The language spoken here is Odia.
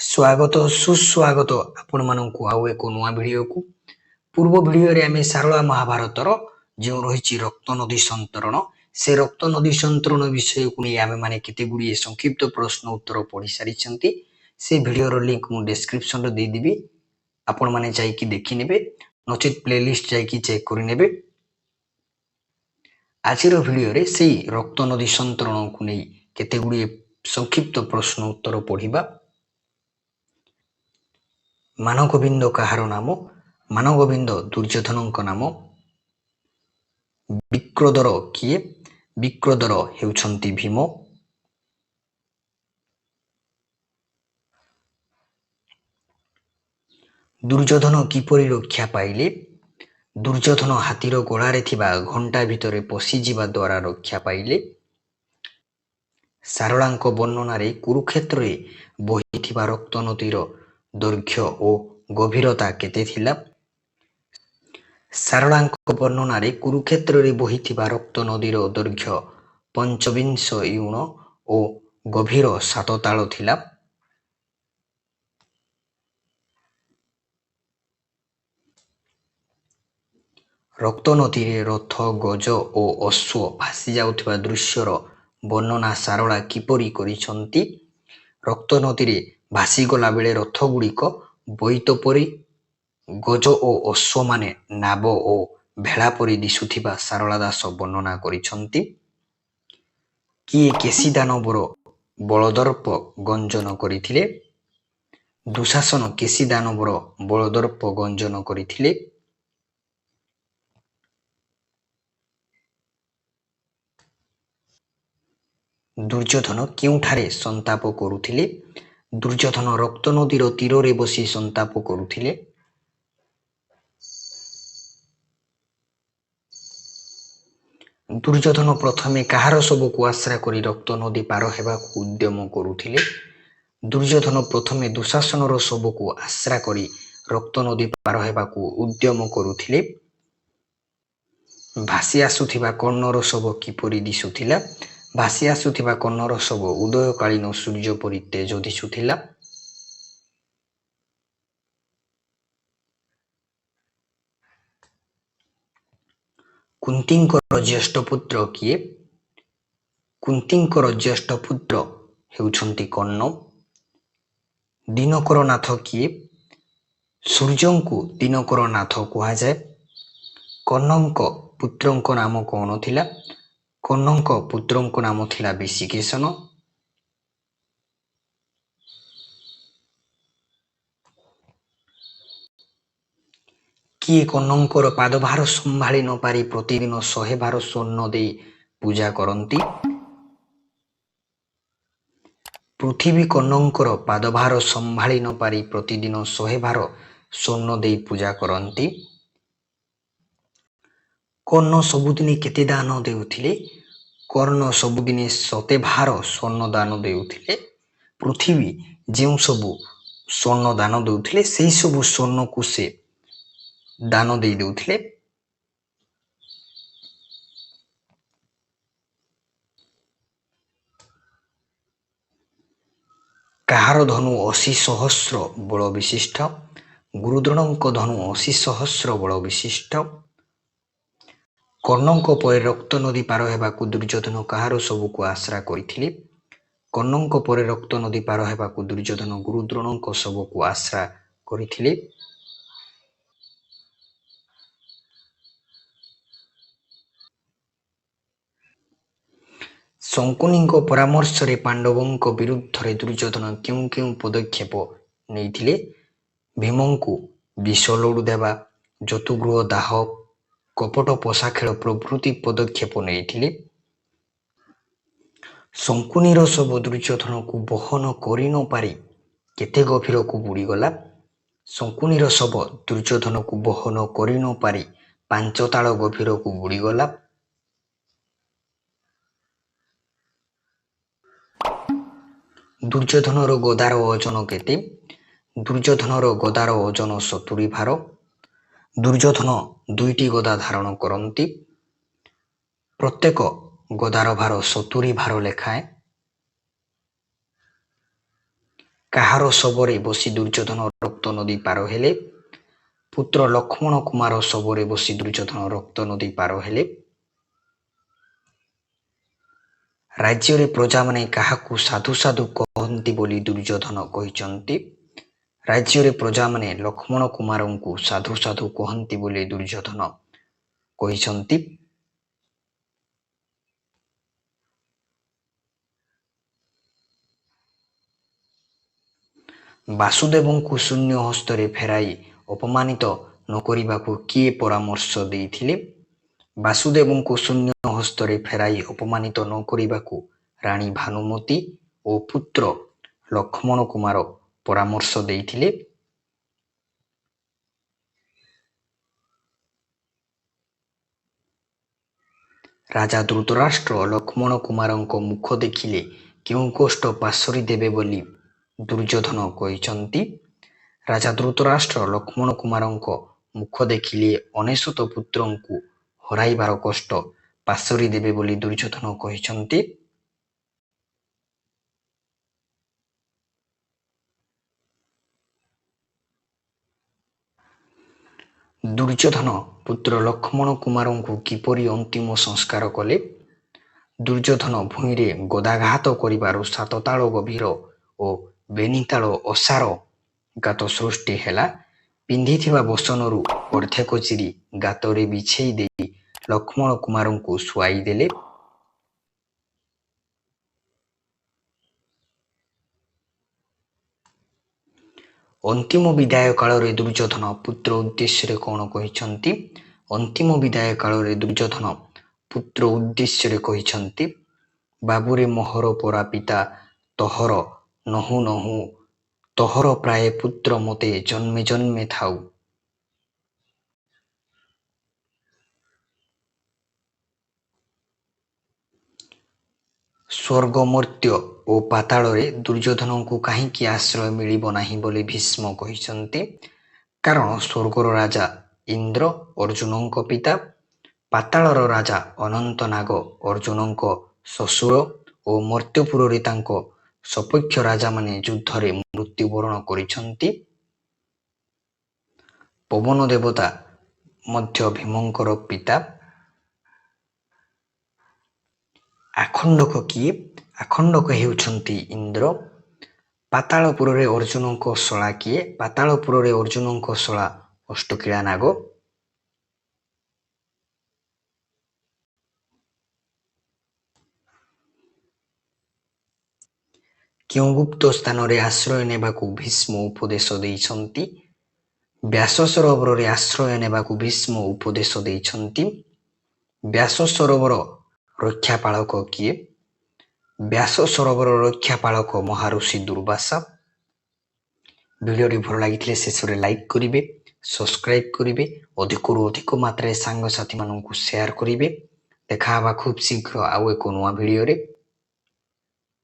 ସ୍ୱାଗତ ସୁସ୍ୱାଗତ ଆପଣମାନଙ୍କୁ ଆଉ ଏକ ନୂଆ ଭିଡ଼ିଓକୁ। ପୂର୍ବ ଭିଡ଼ିଓରେ ଆମେ ସାରଳା ମହାଭାରତର ଯେଉଁ ରହିଛି ରକ୍ତ ନଦୀ ସନ୍ତରଣ, ସେ ରକ୍ତ ନଦୀ ସନ୍ତରଣ ବିଷୟକୁ ନେଇ ଆମେମାନେ କେତେ ଗୁଡ଼ିଏ ସଂକ୍ଷିପ୍ତ ପ୍ରଶ୍ନ ଉତ୍ତର ପଢ଼ି ସାରିଛନ୍ତି। ସେ ଭିଡ଼ିଓର ଲିଙ୍କ ମୁଁ ଡେସ୍କ୍ରିପସନରେ ଦେଇଦେବି, ଆପଣମାନେ ଯାଇକି ଦେଖିନେବେ, ନଚେତ୍ ପ୍ଲେଲିଷ୍ଟ ଯାଇକି ଚେକ୍ କରିନେବେ। ଆଜିର ଭିଡ଼ିଓରେ ସେଇ ରକ୍ତ ନଦୀ ସନ୍ତରଣକୁ ନେଇ କେତେ ଗୁଡ଼ିଏ ସଂକ୍ଷିପ୍ତ ପ୍ରଶ୍ନ ଉତ୍ତର ପଢ଼ିବା। ମାନଗୋବିନ୍ଦ କାହାର ନାମ? ମାନଗୋବିନ୍ଦ ଦୁର୍ଯ୍ୟୋଧନଙ୍କ ନାମ। ବିକ୍ରୋଦର କିଏ? ବିକ୍ରୋଦର ହେଉଛନ୍ତି ଭୀମ। ଦୁର୍ଯ୍ୟୋଧନ କିପରି ରକ୍ଷା ପାଇଲେ? ଦୁର୍ଯ୍ୟୋଧନ ହାତୀର ଗଳାରେ ଥିବା ଘଣ୍ଟା ଭିତରେ ପଶିଯିବା ଦ୍ୱାରା ରକ୍ଷା ପାଇଲେ। ସାରଳାଙ୍କ ବର୍ଣ୍ଣନାରେ କୁରୁକ୍ଷେତ୍ରରେ ବହିଥିବା ରକ୍ତ ନଦୀର ଦୈର୍ଘ୍ୟ ଓ ଗଭୀରତା କେତେ ଥିଲା? ସାରଳାଙ୍କ ବର୍ଣ୍ଣନାରେ କୁରୁକ୍ଷେତ୍ରରେ ବହିଥିବା ରକ୍ତ ନଦୀର ଦୈର୍ଘ୍ୟ ପଞ୍ଚବିଂଶ ୟୁଣ ଓ ଗଭୀର 7 ତାଳ ଥିଲା। ରକ୍ତ ନଦୀରେ ରଥ, ଗଜ ଓ ଅଶ୍ୱ ଭାସିଯାଉଥିବା ଦୃଶ୍ୟର ବର୍ଣ୍ଣନା ସାରଳା କିପରି କରିଛନ୍ତି? ରକ୍ତ ନଦୀରେ ଭାସିଗଲା ବେଳେ ରଥଗୁଡ଼ିକ ବୋଇତ ପରି, ଗଜ ଓ ଅଶ୍ୱମାନେ ନାବ ଓ ଭେଳା ପରି ଦିଶୁଥିବା ସାରଳା ଦାସ ବର୍ଣ୍ଣନା କରିଛନ୍ତି। କିଏ କେଶୀ ଦାନବର ବଳଦର୍ପ ଗଞ୍ଜନ କରିଥିଲେ? ଦୁଃଶାସନ କେଶୀ ଦାନବର ବଳଦର୍ପ ଗଞ୍ଜନ କରିଥିଲେ। ଦୁର୍ଯ୍ୟୋଧନ କେଉଁଠାରେ ସନ୍ତାପ କରୁଥିଲେ? ଦୁର୍ଯ୍ୟୋଧନ ରକ୍ତ ନଦୀର ତୀରରେ ବସି ସନ୍ତାପ କରୁଥିଲେ। ଦୁର୍ଯ୍ୟୋଧନ ପ୍ରଥମେ କାହାର ଶବକୁ ଆଶ୍ରା କରି ରକ୍ତ ନଦୀ ପାର ହେବାକୁ ଉଦ୍ୟମ କରୁଥିଲେ? ଦୁର୍ଯ୍ୟୋଧନ ପ୍ରଥମେ ଦୁଃଶାସନର ଶବକୁ ଆଶ୍ରା କରି ରକ୍ତ ନଦୀ ପାର ହେବାକୁ ଉଦ୍ୟମ କରୁଥିଲେ। ଭାସି ଆସୁଥିବା କର୍ଣ୍ଣର ଶବ କିପରି ଦିଶୁଥିଲା? ଭାସି ଆସୁଥିବା କର୍ଣ୍ଣର ଶବ ଉଦୟକାଳୀନ ସୂର୍ଯ୍ୟ ପରି ତେଜ ଦିଶୁଥିଲା। କୁନ୍ତୀଙ୍କର ଜ୍ୟେଷ୍ଠ ପୁତ୍ର କିଏ? କୁନ୍ତୀଙ୍କର ଜ୍ୟେଷ୍ଠ ପୁତ୍ର ହେଉଛନ୍ତି କର୍ଣ୍ଣ। ଦିନକର ନାଥ କିଏ? ସୂର୍ଯ୍ୟଙ୍କୁ ଦିନକର ନାଥ କୁହାଯାଏ। କର୍ଣ୍ଣଙ୍କ ପୁତ୍ରଙ୍କ ନାମ କଣ ଥିଲା? କର୍ଣ୍ଣଙ୍କ ପୁତ୍ରଙ୍କ ନାମ ଥିଲା ବିଶିକେଶନ। କିଏ କର୍ଣ୍ଣଙ୍କର ପାଦଭାର ସମ୍ଭାଳି ନ ପାରି ପ୍ରତିଦିନ 100 ଭାର ସ୍ୱର୍ଣ୍ଣ ଦେଇ ପୂଜା କରନ୍ତି? ପୃଥିବୀ କର୍ଣ୍ଣଙ୍କର ପାଦଭାର ସମ୍ଭାଳି ନ ପାରି ପ୍ରତିଦିନ 100 ଭାର ସ୍ୱର୍ଣ୍ଣ ଦେଇ ପୂଜା କରନ୍ତି। କର୍ଣ୍ଣ ସବୁଦିନେ କେତେ ଦାନ ଦେଉଥିଲେ? କର୍ଣ୍ଣ ସବୁଦିନେ 100 ଭାର ସ୍ୱର୍ଣ୍ଣ ଦାନ ଦେଉଥିଲେ। ପୃଥିବୀ ଯେଉଁ ସବୁ ସ୍ୱର୍ଣ୍ଣ ଦାନ ଦେଉଥିଲେ ସେଇ ସବୁ ସ୍ୱର୍ଣ୍ଣକୁ ସେ ଦାନ ଦେଇ ଦେଉଥିଲେ। କାହାର ଧନୁ 80 ସହସ୍ର ବଳ ବିଶିଷ୍ଟ? ଗୁରୁଦ୍ରୋଣଙ୍କ ଧନୁ 80 ସହସ୍ର ବଳ ବିଶିଷ୍ଟ। କର୍ଣ୍ଣଙ୍କ ପରେ ରକ୍ତ ନଦୀ ପାର ହେବାକୁ ଦୁର୍ଯ୍ୟୋଧନ କାହାର ଶବକୁ ଆଶ୍ରା କରିଥିଲେ? କର୍ଣ୍ଣଙ୍କ ପରେ ରକ୍ତ ନଦୀ ପାର ହେବାକୁ ଦୁର୍ଯ୍ୟୋଧନ ଗୁରୁଦ୍ରୋଣଙ୍କ ଶବକୁ ଆଶ୍ରା କରିଥିଲେ। ଶଙ୍କୁନିଙ୍କ ପରାମର୍ଶରେ ପାଣ୍ଡବଙ୍କ ବିରୁଦ୍ଧରେ ଦୁର୍ଯ୍ୟୋଧନ କେଉଁ କେଉଁ ପଦକ୍ଷେପ ନେଇଥିଲେ? ଭୀମଙ୍କୁ ବିଷ ଲଡୁ ଦେବା, ଜତୁଗୃହ ଦାହ, କପଟ ପଶାଖେଳ ପ୍ରଭୃତି ପଦକ୍ଷେପ ନେଇଥିଲେ। ଶଙ୍କୁନିର ଶବ ଦୁର୍ଯ୍ୟୋଧନକୁ ବହନ କରି ନ ପାରି କେତେ ଗଭୀରକୁ ବୁଡ଼ିଗଲା? ଶଙ୍କୁନିର ଶବ ଦୁର୍ଯ୍ୟୋଧନକୁ ବହନ କରି ନ ପାରି 5 ତାଳ ଗଭୀରକୁ ବୁଡ଼ିଗଲା। ଦୁର୍ଯ୍ୟୋଧନର ଗଦାର ଓଜନ କେତେ? ଦୁର୍ଯ୍ୟୋଧନର ଗଦାର ଓଜନ 70 ଭାର। ଦୁର୍ଯ୍ୟୋଧନ 2ଟି ଗଦା ଧାରଣ କରନ୍ତି। ପ୍ରତ୍ୟେକ ଗଦାର ଭାର 70 ଭାର ଲେଖାଏଁ। କାହାର ଶବରେ ବସି ଦୁର୍ଯ୍ୟୋଧନ ରକ୍ତ ନଦୀ ପାର ହେଲେ? ପୁତ୍ର ଲକ୍ଷ୍ମଣ କୁମାର ଶବରେ ବସି ଦୁର୍ଯ୍ୟୋଧନ ରକ୍ତ ନଦୀ ପାର ହେଲେ। ରାଜ୍ୟରେ ପ୍ରଜାମାନେ କାହାକୁ ସାଧୁ ସାଧୁ କହନ୍ତି ବୋଲି ଦୁର୍ଯ୍ୟୋଧନ କହିଛନ୍ତି? ରାଜ୍ୟରେ ପ୍ରଜାମାନେ ଲକ୍ଷ୍ମଣ କୁମାରଙ୍କୁ ସାଧୁ ସାଧୁ କହନ୍ତି ବୋଲି ଦୁର୍ଯ୍ୟୋଧନ କହିଛନ୍ତି। ବାସୁଦେବଙ୍କୁ ଶୂନ୍ୟ ହସ୍ତରେ ଫେରାଇ ଅପମାନିତ ନ କରିବାକୁ କିଏ ପରାମର୍ଶ ଦେଇଥିଲେ? ବାସୁଦେବଙ୍କୁ ଶୂନ୍ୟ ହସ୍ତରେ ଫେରାଇ ଅପମାନିତ ନ କରିବାକୁ ରାଣୀ ଭାନୁମତୀ ଓ ପୁତ୍ର ଲକ୍ଷ୍ମଣ କୁମାର ପରାମର୍ଶ ଦେଇଥିଲେ। ରାଜା ଧୃତରାଷ୍ଟ୍ର ଲକ୍ଷ୍ମଣ କୁମାରଙ୍କ ମୁଖ ଦେଖିଲେ କେଉଁ କଷ୍ଟ ପାସୋରି ଦେବେ ବୋଲି ଦୁର୍ଯ୍ୟୋଧନ କହିଛନ୍ତି? ରାଜା ଧୃତରାଷ୍ଟ୍ର ଲକ୍ଷ୍ମଣ କୁମାରଙ୍କ ମୁଖ ଦେଖିଲେ 99 ପୁତ୍ରଙ୍କୁ ହରାଇବାର କଷ୍ଟ ପାସୋରି ଦେବେ ବୋଲି ଦୁର୍ଯ୍ୟୋଧନ କହିଛନ୍ତି। ଦୁର୍ଯ୍ୟୋଧନ ପୁତ୍ର ଲକ୍ଷ୍ମଣ କୁମାରଙ୍କୁ କିପରି ଅନ୍ତିମ ସଂସ୍କାର କଲେ? ଦୁର୍ଯ୍ୟୋଧନ ଭୂଇଁରେ ଗଦାଘାତ କରିବାରୁ 7 ତାଳ ଗଭୀର ଓ ବେନିତାଳ ଓସାର ଗାତ ସୃଷ୍ଟି ହେଲା। ପିନ୍ଧିଥିବା ବସନରୁ ଅର୍ଦ୍ଧେକ ଚିରି ଗାତରେ ବିଛେଇ ଦେଇ ଲକ୍ଷ୍ମଣ କୁମାରଙ୍କୁ ଶୁଆଇ ଦେଲେ। ଅନ୍ତିମ ବିଦାୟ କାଳରେ ଦୁର୍ଯ୍ୟୋଧନ ପୁତ୍ର ଉଦ୍ଦେଶ୍ୟରେ କ'ଣ କହିଛନ୍ତି? ଅନ୍ତିମ ବିଦାୟ କାଳରେ ଦୁର୍ଯ୍ୟୋଧନ ପୁତ୍ର ଉଦ୍ଦେଶ୍ୟରେ କହିଛନ୍ତି, ବାବୁରେ ମୋହର ପରା ପିତା ତୋହର ନହୁଁ ନହୁଁ ତୋହର ପ୍ରାୟେ ପୁତ୍ର ମୋତେ ଜନ୍ମେ ଜନ୍ମେ ଥାଉ। ସ୍ୱର୍ଗ, ମର୍ତ୍ତ୍ୟ ଓ ପାତାଳରେ ଦୁର୍ଯ୍ୟୋଧନଙ୍କୁ କାହିଁକି ଆଶ୍ରୟ ମିଳିବ ନାହିଁ ବୋଲି ଭୀଷ୍ମ କହିଛନ୍ତି? କାରଣ ସ୍ୱର୍ଗର ରାଜା ଇନ୍ଦ୍ର ଅର୍ଜୁନଙ୍କ ପିତା, ପାତାଳର ରାଜା ଅନନ୍ତ ନାଗ ଅର୍ଜୁନଙ୍କ ଶ୍ୱଶୁର ଓ ମର୍ତ୍ତ୍ୟପୁରରେ ତାଙ୍କ ସପକ୍ଷ ରାଜାମାନେ ଯୁଦ୍ଧରେ ମୃତ୍ୟୁବରଣ କରିଛନ୍ତି। ପବନ ଦେବତା ମଧ୍ୟ ଭୀମଙ୍କର ପିତା। ଆଖଣ୍ଡକ କିଏ? ଆଖଣ୍ଡକ ହେଉଛନ୍ତି ଇନ୍ଦ୍ର। ପାତାଳପୁରରେ ଅର୍ଜୁନଙ୍କ ଶଳା କିଏ? ପାତାଳପୁରରେ ଅର୍ଜୁନଙ୍କ ଶଳା ଅଷ୍ଟକିଳା ନାଗ। କେଉଁ ଗୁପ୍ତ ସ୍ଥାନରେ ଆଶ୍ରୟ ନେବାକୁ ଭୀଷ୍ମ ଉପଦେଶ ଦେଇଛନ୍ତି? ବ୍ୟାସ ସରୋବରରେ ଆଶ୍ରୟ ନେବାକୁ ଭୀଷ୍ମ ଉପଦେଶ ଦେଇଛନ୍ତି। ବ୍ୟାସ ସରୋବର ରକ୍ଷାପାଳକ କିଏ? ବ୍ୟାସ ସରୋବର ରକ୍ଷାପାଳକ ମହର୍ଷି ଦୁର୍ବାସା। ଭିଡ଼ିଓଟି ଭଲ ଲାଗିଥିଲେ ଶେଷରେ ଲାଇକ୍ କରିବେ, ସବସ୍କ୍ରାଇବ୍ କରିବେ, ଅଧିକରୁ ଅଧିକ ମାତ୍ରାରେ ସାଙ୍ଗସାଥିମାନଙ୍କୁ ସେୟାର କରିବେ। ଦେଖା ହେବା ଖୁବ୍ ଶୀଘ୍ର ଆଉ ଏକ ନୂଆ ଭିଡ଼ିଓରେ।